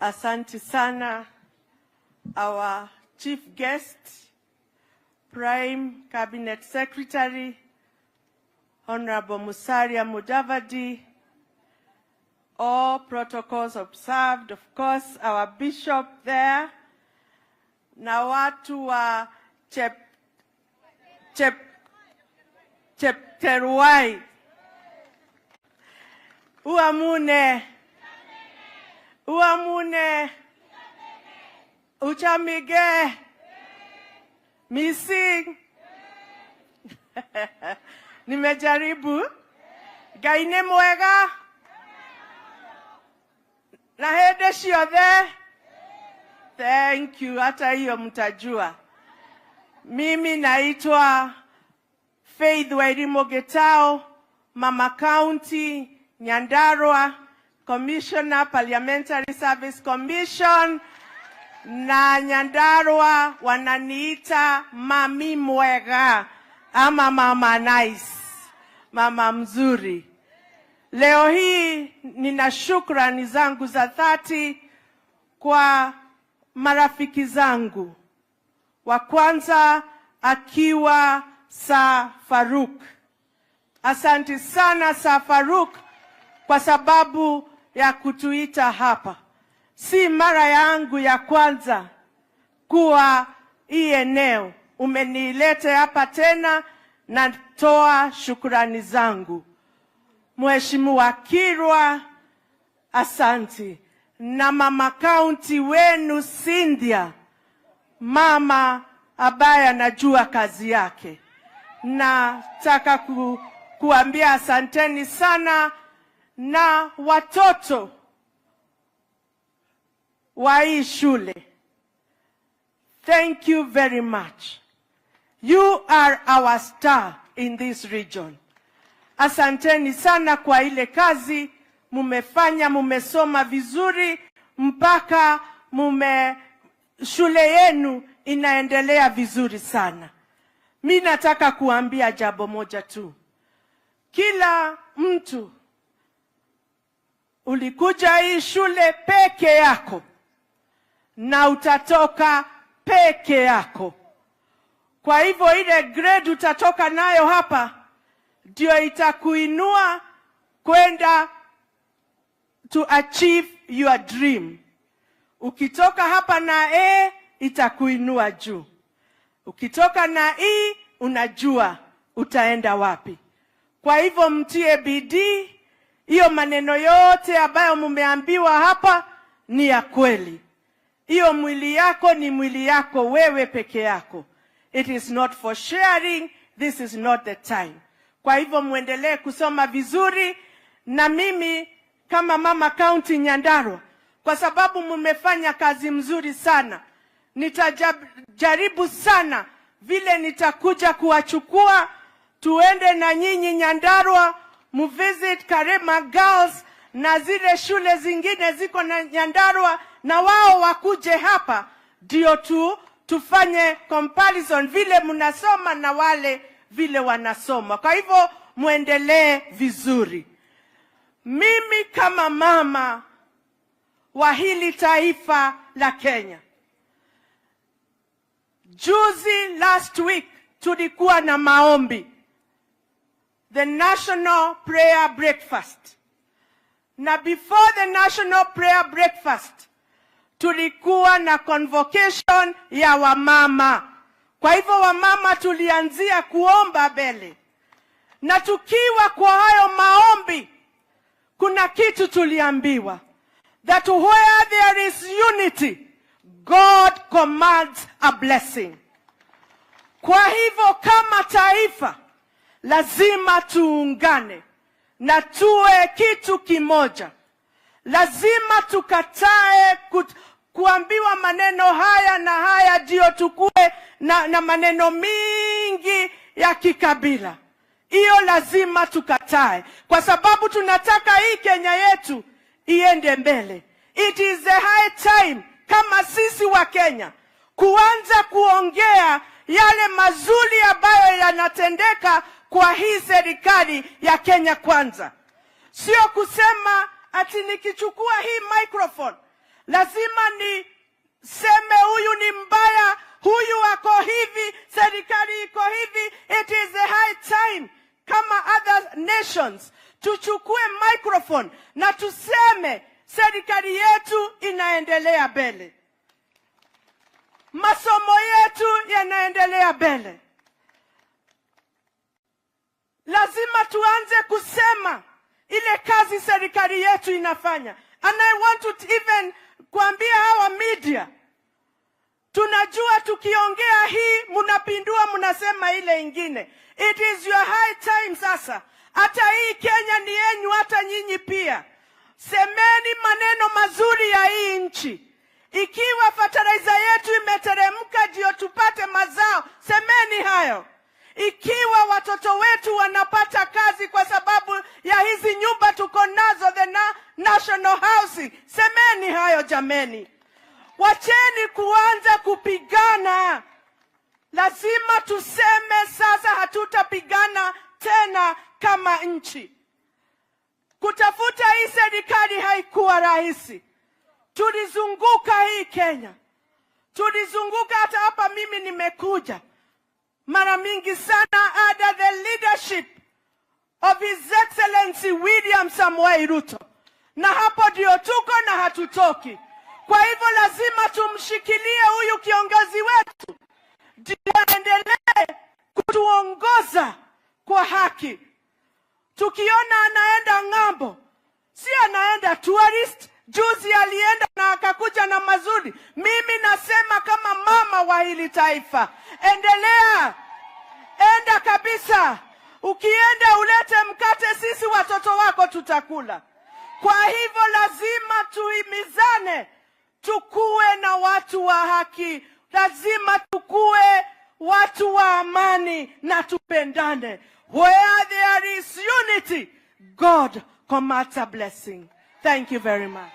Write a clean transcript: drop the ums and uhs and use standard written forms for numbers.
Asante sana, our chief guest, Prime Cabinet Secretary, Honorable Musalia Mudavadi, all protocols observed, of course, our bishop there, na watu wa Chepterwai. Uamune. Uamune. Uchamige. Mising. Nimejaribu. Ngai nĩ mwega na hĩndĩ ciothe. Thank you, hata hiyo mtajua. Mimi naitwa Faith Wairimu Gitau, Mama County, Nyandarua, Commissioner, Parliamentary Service Commission, na Nyandarua wananiita Mami Mwega ama Mama Nice, mama mzuri. Leo hii nina shukrani zangu za dhati kwa marafiki zangu. Wa kwanza akiwa Sir Faruk. Asante sana, Sir Faruk, kwa sababu ya kutuita hapa. Si mara yangu ya kwanza kuwa hii eneo, umenileta hapa tena, natoa shukrani zangu. Mheshimiwa Kirwa, asanti, na mama kaunti wenu Cynthia, mama ambaye anajua kazi yake. Nataka kuambia asanteni sana na watoto wa hii shule. Thank you very much. You are our star in this region. Asanteni sana kwa ile kazi mumefanya, mumesoma vizuri mpaka shule yenu inaendelea vizuri sana. Mi nataka kuambia jambo moja tu. Kila mtu ulikuja hii shule peke yako na utatoka peke yako. Kwa hivyo ile grade utatoka nayo hapa ndio itakuinua kwenda to achieve your dream. Ukitoka hapa na A, itakuinua juu. Ukitoka na E, unajua utaenda wapi. Kwa hivyo mtie bidii. Hiyo maneno yote ambayo mumeambiwa hapa ni ya kweli. Hiyo mwili yako ni mwili yako wewe peke yako. It is not for sharing. This is not the time. Kwa hivyo muendelee kusoma vizuri, na mimi kama mama county Nyandarua, kwa sababu mmefanya kazi mzuri sana, nitajaribu sana vile nitakuja kuwachukua tuende na nyinyi Nyandarua, muvisit Karema Girls na zile shule zingine ziko na Nyandarua, na wao wakuje hapa ndio tufanye comparison vile mnasoma na wale vile wanasoma. Kwa hivyo muendelee vizuri. Mimi kama mama wa hili taifa la Kenya, juzi, last week, tulikuwa na maombi, the National Prayer Breakfast. Na before the National Prayer Breakfast tulikuwa na convocation ya wamama. Kwa hivyo wamama tulianzia kuomba mbele, na tukiwa kwa hayo maombi, kuna kitu tuliambiwa, that where there is unity, God commands a blessing. Kwa hivyo kama taifa lazima tuungane na tuwe kitu kimoja. Lazima tukatae kuambiwa maneno haya na haya ndio tukue na maneno mingi ya kikabila. Hiyo lazima tukatae, kwa sababu tunataka hii Kenya yetu iende mbele. It is the high time kama sisi wa Kenya kuanza kuongea yale mazuri ambayo yanatendeka kwa hii serikali ya Kenya Kwanza, sio kusema ati nikichukua hii microphone lazima niseme Lazima niseme huyu ni mbaya, huyu ako hivi, serikali iko hivi. It is a high time kama other nations tuchukue microphone na tuseme serikali yetu inaendelea mbele, masomo yetu yanaendelea mbele. Lazima tuanze kusema ile kazi serikali yetu inafanya. And I want to even kuambia hawa media, tunajua tukiongea hii mnapindua, mnasema ile ingine. It is your high time sasa. Hata hii Kenya ni yenyu, hata nyinyi pia. Semeni maneno mazuri ya hii nchi. Ikiwa fertilizer yetu imeteremka ndio tupate mazao, semeni hayo. Ikiwa watoto wetu wanapata kazi kwa sababu ya hizi nyumba tuko nazo, the national housing, semeni hayo jameni. Wacheni kuanza kupigana. Lazima tuseme sasa, hatutapigana tena kama nchi. Kutafuta hii serikali haikuwa rahisi. Tulizunguka hii Kenya, tulizunguka hata hapa. Mimi nimekuja mara mingi sana under the leadership of His Excellency William Samoei Ruto, na hapo ndio tuko na hatutoki. Kwa hivyo lazima tumshikilie huyu kiongozi wetu ndio aendelee kutuongoza kwa haki. Tukiona anaenda ng'ambo, si anaenda tourist. Juzi alienda na akakuja na mazuri. Mimi nasema kama mama wa hili taifa, endelea, enda kabisa. Ukienda ulete mkate, sisi watoto wako tutakula. Kwa hivyo lazima tuhimizane, tukuwe na watu wa haki, lazima tukuwe watu wa amani na tupendane. Where there is unity, God commands a blessing. Thank you very much.